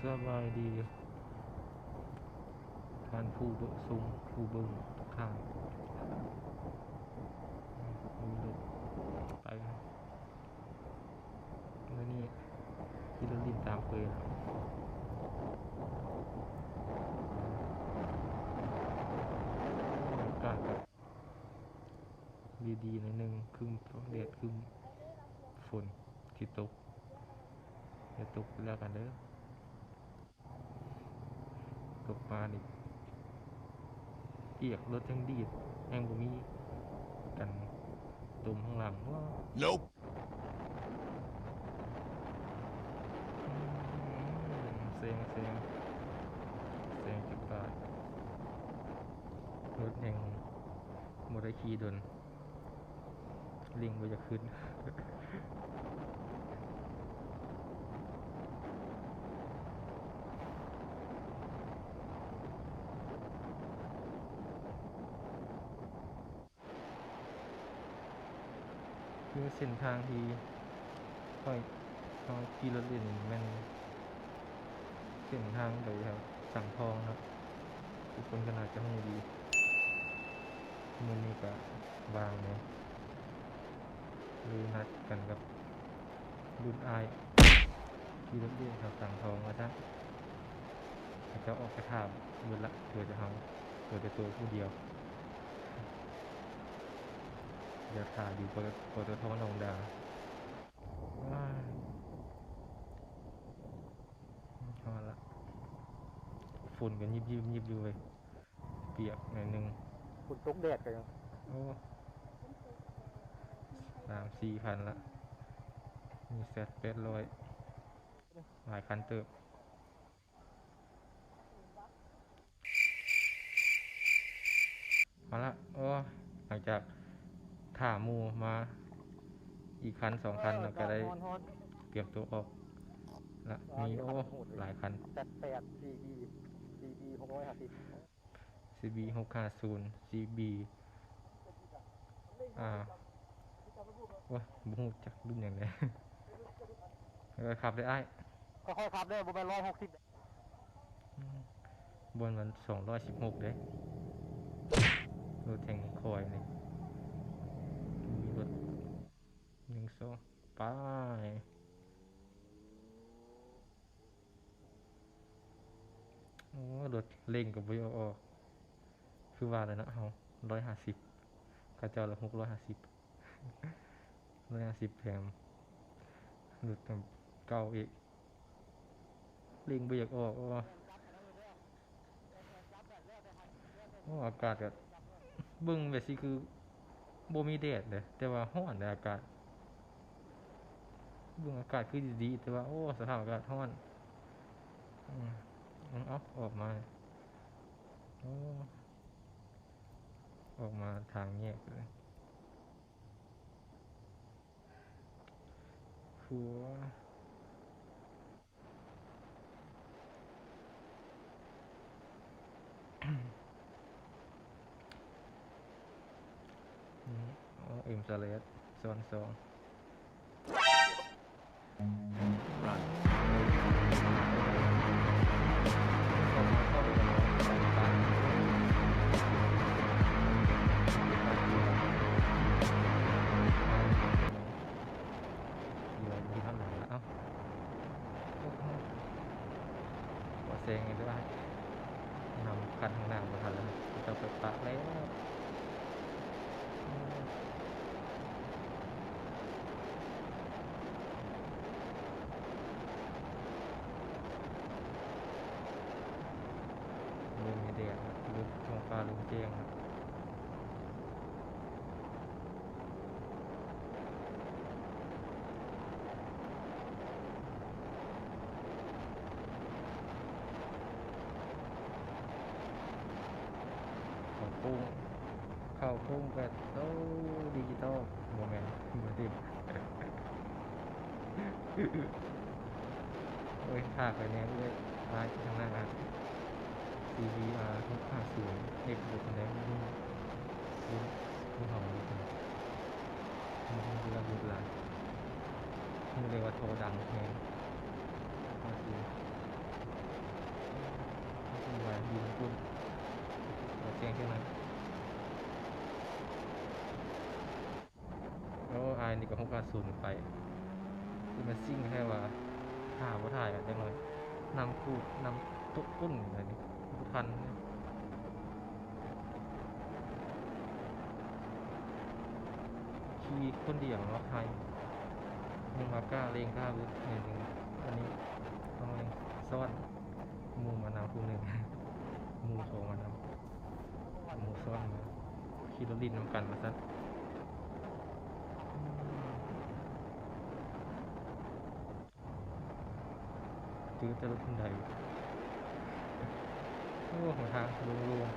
ສະບາຍດີທ່ານຜູ້ເບິ່ງຊົມ ຜູ້ເບິ່ງທຸກທ່ານ. ມີລົດໄປ ມື້ນີ້ຂີ່ລົດຫຼິ້ນຕາມເຄີຍ. ອາກາດກໍດີໆ ໜ້ອຍໜຶ່ງ, ຄຶ້ມແດດ ຄຶ້ມຝົນຊິຕົກ, ຢ່າຕົກແລ້ວກັນເດີ້. ຕົກມານີ້ປຽກ, ລົດແຮ່ງດີດ, ແຮ່ງບໍ່ມີກັນຕົມຂ້າງຫຼັງ. ວ້າ Nope. ອືມ ແຊງ ແຊງ ແຊງຈັກບາດ. ລົດແຮ່ງບໍ່ໄດ້ຂີ່ດົນ. ເລັ່ງບໍ່ຢາກຂຶ້ນ. ຄືເສັ້ນທາງທີ່ຂ້ອຍ ເຮົາຂີ່ລົດຫຼິ້ນນີ້ແມ່ນເສັ້ນທາງໄປແຖວສັງທອງເນາະ, ທຸກຄົນກໍໜ້າຈະຮູ້ດີ. ມື້ນີ້ກໍວ່າງແດ່ ເລີຍນັດກັນກັບລຸ້ນອ້າຍ ຂີ່ລົດຫຼິ້ນແຖວສັງທອງວ່າຊັ້ນ. ເຂົາເຈົ້າອອກໄປຖ້າເບິດລະ ເຫຼືອແຕ່ເຮົາ ເຫຼືອແຕ່ໂຕຜູ້ດຽວ. ຢາກຖ້າຢູ່ ປຕ ປຕທ ໜອງດາ. ວ້າຍ ຮອດລະ. ຝົນກໍຍິບໆໆຢູ່ເວີຍ. ປຽກໜ້ອຍໜຶ່ງ. ຝົນຕົກແດດກໍຍັງ. ໂອ້ ສາມສີ່ຄັນລະ. ມີແຊັດແປດຮ້ອຍ ຫຼາຍຄັນເຕີບ. ມາລະ. ໂອ້ ຫຼັງຈາກຖ້າໝູ່ມາອີກຄັນສອງຄັນ ເອີ ແລ້ວກໍໄດ້ ຮ້ອນໆ ຕຽມຕົວອອກລະ. ວ້າວ ມີ ມີ ໂອ້ ຫຼາຍຄັນ. ແຊັດແປດ ຊີບີ ຊີບີຫົກຮ້ອຍຫ້າສິບ ຊີບີຫົກຫ້າສູນ ຊີບີ ອ່າ ໂອ້ຍ ບໍ່ຮູ້ຈັກລຸ້ນຫຍັງແດ່. ເອີ ຂັບເດີ້ອ້າຍ. ຄ່ອຍໆ ຂັບເດີ້ ບໍ່ແມ່ນຮ້ອຍຫົກສິບເດ້. ອືມ ບ່ອນມັນສອງຮ້ອຍສິບຫົກເດ້. ລົດແຮ່ງຄ່ອຍນີ້ ມີລົດ ໜຶ່ງ ສອງ ໄປ. ໂອ້ ລົດເລັ່ງກໍບໍ່ຢາກອອກ. ຄືວ່າແຫຼະເນາະ ເຮົາຮ້ອຍຫ້າສິບ ເຂົາເຈົ້າລະຫົກຮ້ອຍຫ້າສິບ. ຮ້ອຍຫ້າສິບແຖມລົດເກົ່າອີກ. ເລັ່ງບໍ່ຢາກອອກ. ໂອ້ ໂອ້ ອາກາດກໍເບິ່ງແບບຊີ້ຄືບໍ່ມີແດດເດ້ ແຕ່ວ່າຮ້ອນເດ້ອາກາດ. ເບິ່ງອາກາດຄືດີໆ ແຕ່ວ່າ ໂອ້ ສະພາບອາກາດຮ້ອນ. ອືມ ເອົາ ອອກມາ. ໂອ້ ອອກມາທາງແຍກເລີຍ. ໂອ້ ອືມ ເອັມສະແລັດ ຊ້ອນສອງ. Run. ເອີ ມີທາງໃດລະ ເອົ້າ ໂອ້ໂຫ ບໍ່ແຊງໃຫ້ດ້ວຍ ນຳຄັນຂ້າງໜ້າບໍ່ທັນແລ້ວ ເຂົາເຈົ້າໄປປະແລ້ວ. ເລີ່ມມີແດດ ເລີ່ມທ້ອງຟ້າເລີ່ມແຈ້ງແລ້ວ. ເຂົ້າໂຄ້ງ ເຂົ້າໂຄ້ງແບບ ໂອ້ ດິຈິຕອລ ບໍ່ແມ່ນ ບໍ່ເຕັມ. ໂອ້ຍ ພາກໄປແນ່ເອື້ອຍ ອ້າຍຂ້າງໜ້າ ຊີບີອາ ຫົກຫ້າສູນ ເອັຟ ບໍ່ປານໃດ ບໍ່ຮູ້ ບໍ່ຮູ້ເຮົາຢູ່ ບໍ່ຮູ້ເລື່ອງລູກຫຼານ ຮູ້ແຕ່ວ່າທໍ່ດັງແຮງ. ໂອເຄ. ວ່າສູນໄປ ຊິມາຊິງແທ້ວ່າ ຖ້າບໍ່ຖ່າຍກໍຈັກໜ່ອຍ ນ້ຳຂູດ ນ້ຳຕົກກົ້ນແບບນີ້ ບໍ່ທັນ. ຂີ່ຄົນດຽວເນາະ ໄທ ຍັງວ່າກ້າເລັ່ງກ້າບຶດໜ້ອຍໜຶ່ງ. ອັນນີ້ຕ້ອງເລັ່ງຊ້ອນ ໝູ່ມານຳຜູ້ໜຶ່ງ ໝູ່ໂທມານຳ ໝູ່ຊ້ອນມາ ຂີ່ລົດຫຼິ້ນນຳກັນວ່າຊັ້ນ. ຈື່ແຕ່ລົດຮຸນໄດ. ໂອ້ ຫົນທາງໂລ່ງ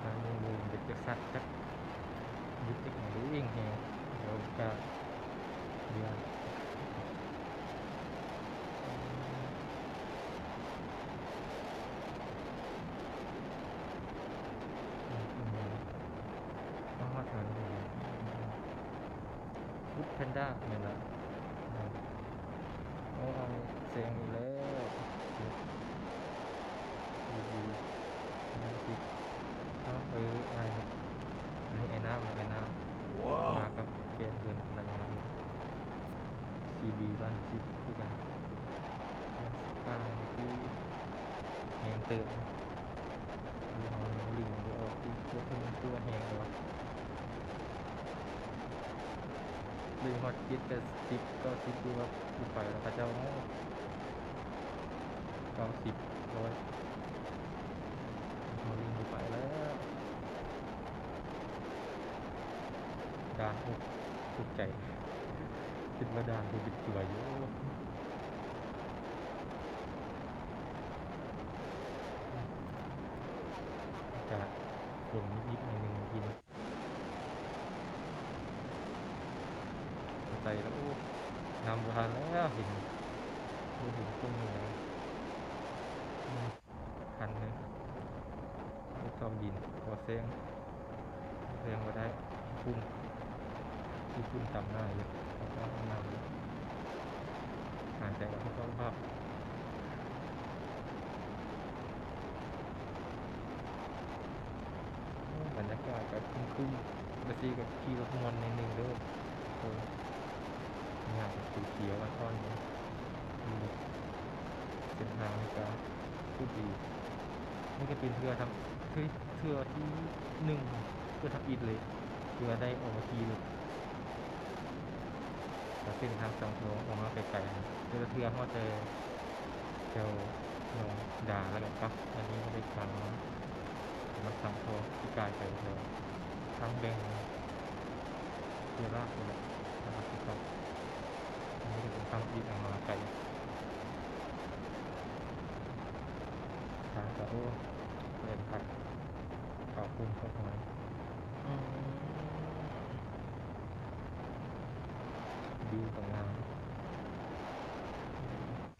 ໆ ທາງໂລ່ງໆ ເປັນຈັກສັດ ຈັກ ບິດຈັກຫຍັງ ເອີງແຮງ ດຽວກະ ດຽວ ອືມ ອືມ ມາຮອດທາງນີ້ແລ້ວ ຟຸດແພນດ້າແມ່ນລະ. ໂອ້ ອ້າຍແຊງອີກແລ້ວ ດີໆ ເອີ ອ້າຍ ອັນນີ້ອ້າຍນ້ຳ ອ້າຍນ້ຳ ວ້າວ ມາກັບແຟນເພິ່ນ ພະລະຍາເພິ່ນ ຊີບີບ້ານສິບຄືກັນ. ສິບຫ້ານາທີ ແຮງເຕີບ ເຮົາຍັງບໍ່ລິງບໍ່ອອກອີກ ຕົວເພິ່ນຕົວແຮງແລ້ວ ເລີຍຮອດເຈັດ ແປດສິບ ເກົ້າສິບ ຫຼືວ່າຢູ່ໄປແລ້ວ ເຂົາເຈົ້າ ເກົ້າສິບ ຮ້ອຍ ເຮົາລິງບໍ່ໄປແລ້ວ. ດ່ານ ໂອ້ ຕົກໃຈ ຄິດວ່າດ່ານເປັນຕົວຢູ່. ອາກາດຝົນນິດໆ ໜ້ອຍໜຶ່ງມື້ກີ້ນີ້ ໃສ່ແລ້ວ ໂອ້ ນຳບໍ່ທັນແລ້ວ ເຫັນ ບໍ່ເຫັນຄົນເລີຍ. ຄັນໜຶ່ງ ລົດເຂົ້າດິນ ຂໍແຊງ ແຊງບໍ່ໄດ້ ຝຸ່ນ ຂີ້ຝຸ່ນຕຳໜ້າຢູ່ ເຂົ້າຫ້ອງນ້ຳ ຫາຍໃຈກໍຄືເກົ່າ. ໂອ້ ບັນຍາກາດກໍຄຶ້ມໆ ແບບຊີ້ກໍຂີ່ລົດມ່ວນໜ້ອຍໜຶ່ງເດີ ໂອ້ ຫຍ້າກໍຂຽວໆ ອ່ອນໆ ເສັ້ນທາງນີ້ກໍຄືດີ ນີ້ກໍເປັນເທື່ອທຳ ເທື່ອ ເທື່ອທີໜຶ່ງ ເທື່ອທຳອິດເລີຍ ເທື່ອໄດ້ອອກມາຂີ່ລົດ ແຕ່ເສັ້ນທາງສັງທອງອອກມາໄກໆ ແຕ່ລະເທື່ອຮອດແຕ່ແຖວໜອງດາ ແລ້ວກໍກັບ ອັນນີ້ບໍ່ໄດ້ການມາ ມາສັງທອງ ທີ່ກາຍໄປແຖວທາງແບ່ງ ເວລາພຸ້ນແຫຼະ ທາງອາທິດເກົ້າ ອັນນີ້ກໍເປັນທຳອິດອອກມາໄກ ທາງກະ ໂອ້ ແລ່ນຄັກ ເຂົ້າກຸ່ມເຂົ້າຫອຍ ອືມ ວິວກໍງາມ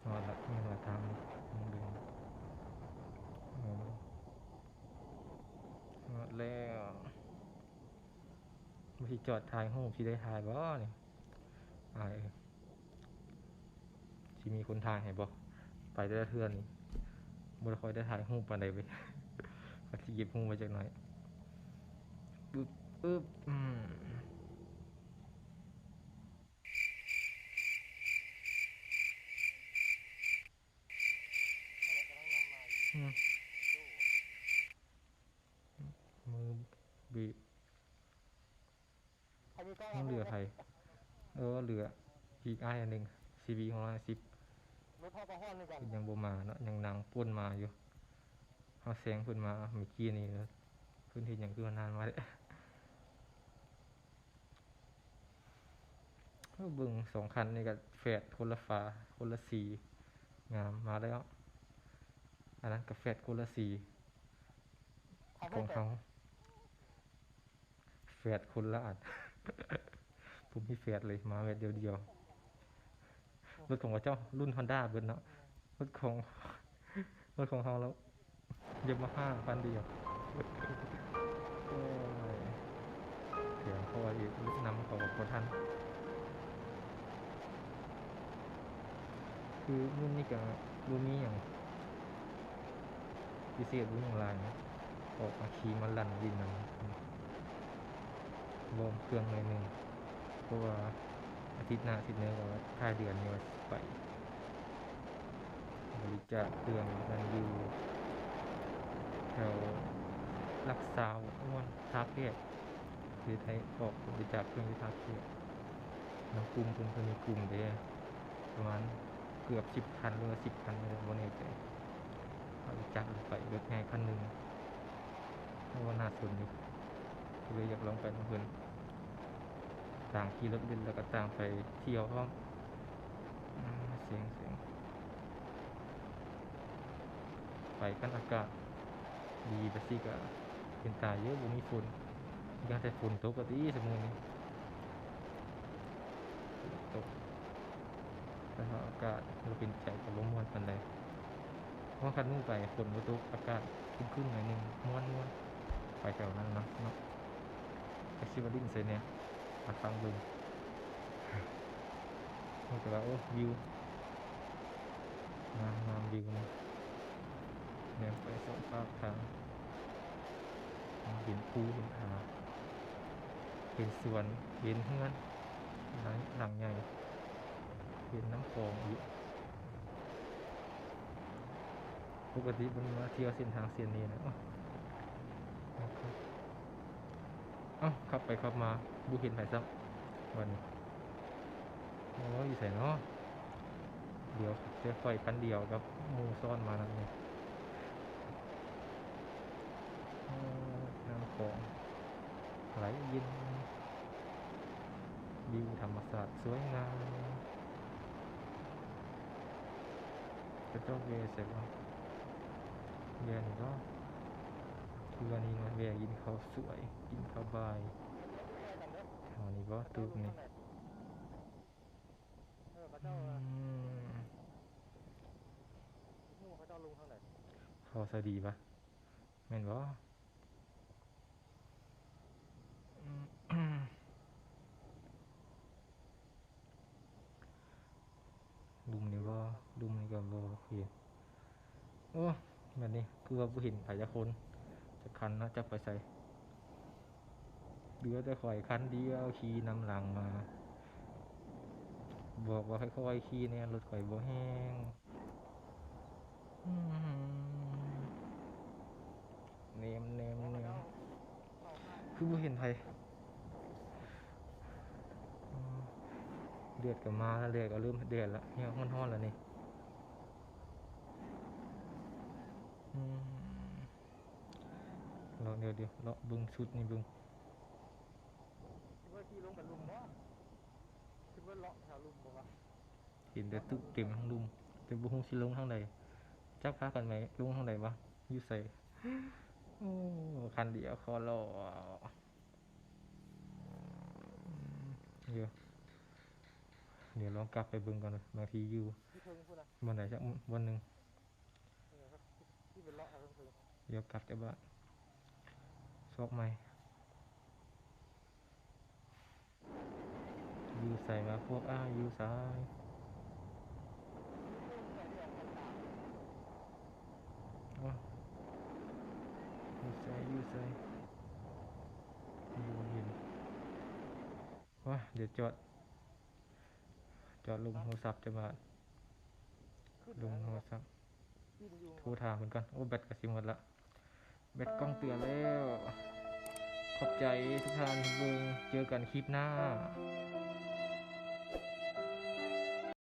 ຮອດລະ ມີຫົວທາງ ເບິ່ງ ຮອດແລ້ວ. ວ່າຊິຈອດຖ່າຍຮູບ ຊິໄດ້ຖ່າຍບໍ່ນີ້ ອ້າຍເອີຍ ຊິມີຄົນຖ່າຍໃຫ້ບໍ່? ໄປແຕ່ລະເທື່ອນີ້ ບໍ່ໄດ້ຄ່ອຍໄດ້ຖ່າຍຮູບປານໃດເວີຍ ກໍຊິເກັບຮູບໄວ້ຈັກໜ້ອຍ ປຶບ ປຶບ ອືມ ອືມ ມືບີບ ຍັງເຫຼືອໃຜ? ເອີ ເຫຼືອອີກອ້າຍອັນໜຶ່ງ ຊີບີ ຫົກຮ້ອຍຫ້າສິບ ລົດເຮົາກໍຮ້ອນຄືກັນ ຍັງບໍ່ມາເນາະ ຍັງນັ່ງປົ່ນມາຢູ່ ເຮົາແຊງເພິ່ນມາເມື່ອກີ້ນີ້ ເພິ່ນເຮັດຫຍັງຄືວ່ານານມາແທ້. ເບິ່ງສອງຄັນນີ້ກໍແຝດຄົນລະຝາ ຄົນລະສີ ງາມ ມາແລ້ວ ອັນນັ້ນກໍແຝດຄົນລະສີ ຂອງເຮົາ ແຝດຄົນລະອັນ ບໍ່ມີແຝດເລີຍ ມາແບບດຽວໆ ລົດຂອງເຂົາເຈົ້າລຸ້ນຮອນດ້າເບິດເນາະ ລົດຂອງ ລົດຂອງເຮົາລະຢາມາຮ່າຄັນດຽວ ໂອ້ຍ ເສຍງເຂົາວ່າອີກ ນຳເຂົາກໍບໍ່ທັນ ຄືມື້ນີ້ກໍບໍ່ມີຫຍັງ ພິເສດບໍ່ມີຫຍັງຫຼາຍນະ ອອກມາຂີ່ມາລັນຫຼິ້ນນຳ ວອມເຄື່ອງໜ້ອຍໜຶ່ງ ເພາະວ່າອາທິດໜ້າ ອາທິດໜ້າ ກໍວ່າທ້າຍເດືອນນີ້ວ່າຊິໄປບໍລິຈາກເຄື່ອງນັ້ນ ຢູ່ແຖວຫຼັກຊາວ ປະມານທ່າແຂກ ເຮັດໃຫ້ອອກບໍລິຈາກເຄື່ອງຢູ່ທ່າແຂກ ນຳກຸ່ມເພິ່ນ ເພິ່ນມີກຸ່ມເດ້ ປະມານເກືອບສິບຄັນ ຫຼືວ່າສິບຄັນ ບໍ່ແນ່ໃຈ ເອົາຈັກລົງໄປ ລົດໃຫຍ່ຄັນໜຶ່ງ ໂອ້ ໜ້າສົນຢູ່ ກໍເລີຍຢາກລອງໄປນຳເພິ່ນ ຕ່າງຂີ່ລົດຫຼິ້ນ ແລ້ວກໍຕ່າງໄປທ່ຽວພ້ອມ. ອາ ສຽງ ສຽງ ໄປກັນ ອາກາດດີ ແບບຊີ້ກໍເປັນຕາຢູ່ ບໍ່ມີຝົນ ຍັງແຕ່ຝົນຕົກກະຕິ ຊຸມື້ນີ້ ຝົນຕົກ ແຕ່ວ່າອາກາດບໍ່ເປັນໃຈ ກໍບໍ່ມ່ວນປານໃດ ເພາະຄັນມື້ໄປຝົນບໍ່ຕົກ ອາກາດຄຶ້ມໆ ໜ້ອຍໜຶ່ງ ມ່ວນໆ ໄປແຖວນັ້ນນະເນາະ ຈັກຊິວ່າຫຼິ້ນໃສແດ່ ອາ ຟັງເບິ່ງ ມັນກໍວ່າ ໂອ້ ວິວ ງາມໆ ວິວນີ້ ແນມໄປສອງຟາກທາງ ເຫັນພູ ເຫັນຜາ ເຫັນສວນ ເຫັນເຮືອນ ຫຼັງ ຫຼັງໃຫຍ່ ເຫັນນ້ຳຂອງອີກ. ປົກກະຕິບໍ່ໄດ້ມາທ່ຽວເສັ້ນທາງເສັ້ນນີ້ນະ. ເອົ້າ ຂັບໄປຂັບມາບໍ່ເຫັນໃຜຊ້ຳບັດນີ້. ໂອ້ຍ ຢູ່ໃສເນາະ? ດຽວແຕ່ຂ້ອຍຄັນດຽວກັບໝູ່ຊ້ອນມານຳນີ້. ໂອ້ ນ້ຳຂອງໄຫຼເຢັນ. ວິວທຳມະຊາດສວຍງາມ. ເຂົາເຈົ້າແວ່ໃສວະ? ແວ່ນີ້ບໍ? ຄືວ່ານີ້ນະ ແວ່ກິນເຂົ້າສວຍ ກິນເຂົ້າບ່າຍ. ແຖວນີ້ບໍ? ຕູບນີ້. ເອີ ເຂົາເຈົ້າ ອືມ ຮູ້ວ່າເຂົາເຈົ້າລົງທາງໃດ? ເຂົາສະດີປະ? ແມ່ນບໍ່? ອືມ ລຸ່ມນີ້ບໍ່? ລຸ່ມນີ້ກໍບໍ່ເຫັນ. ໂອ້ ບັດນີ້ຄືວ່າບໍ່ເຫັນໃຜຈັກຄົນຈັກຄັນເນາະ ຈັກໄປໃສ? ເຫຼືອແຕ່ຂ້ອຍຄັນດຽວຂີ່ນຳຫຼັງມາ. ບອກວ່າຄ່ອຍໆຂີ່ແດ່ ລົດຂ້ອຍບໍ່ແຮງ. ອືມ ແນມ ແນມ ແນມ ຄືບໍ່ເຫັນໃຜ. ອືມ ແດດກໍມາແລ້ວ ແດດກໍເລີ່ມແດດແລ້ວ ແຮງຮ້ອນໆ ແລ້ວນີ້. ອືມ ເລາະ ດຽວໆ ເລາະເບິ່ງຊຸດນີ້ເບິ່ງ. ຄິດວ່າຂີ່ລົງໄປລຸ່ມບໍ່? ຄິດວ່າເລາະແຖວລຸ່ມບໍ່ວະ? ເຫັນແຕ່ຕຸເຕັມທັງລຸ່ມ ແຕ່ບໍ່ຮູ້ຊິລົງທາງໃດ. ຈັກພາກັນໄປລົງທາງໃດວະ? ຢູ່ໃສ? ໂອ້ ຄັນດຽວຂໍລໍ. ອືມ ດຽວ ດຽວລອງກັບໄປເບິ່ງກ່ອນ ບາງທີຢູ່ ຢູ່ເທິງພຸ້ນນະ ບ່ອນໃດຈັກບ່ອນໜຶ່ງ. ເອີ ທີ່ໄປເລາະເທິງໆ ດຽວກັບແຕ່ບ້ານ ຊອກໃໝ່. ຢູ່ໃສວະພວກອ້າຍ ຢູ່ໃສ? ໂອ້ ຢູ່ໃສ ຢູ່ໃສ? ບໍ່ເຫັນ. ໂອ້ຍ ດຽວຈອດ ຈອດລົງໂທລະສັບຈັກບາດ. ລົງໂທລະສັບ ໂທຖາມເພິ່ນກ່ອນ. ໂອ້ ແບັດກໍຊິໝົດລະ ແບັດກ້ອງເຕືອນແລ້ວ. ຂອບໃຈທຸກທ່ານທີ່ເບິ່ງ ເຈີກັນຄລິບໜ້າ.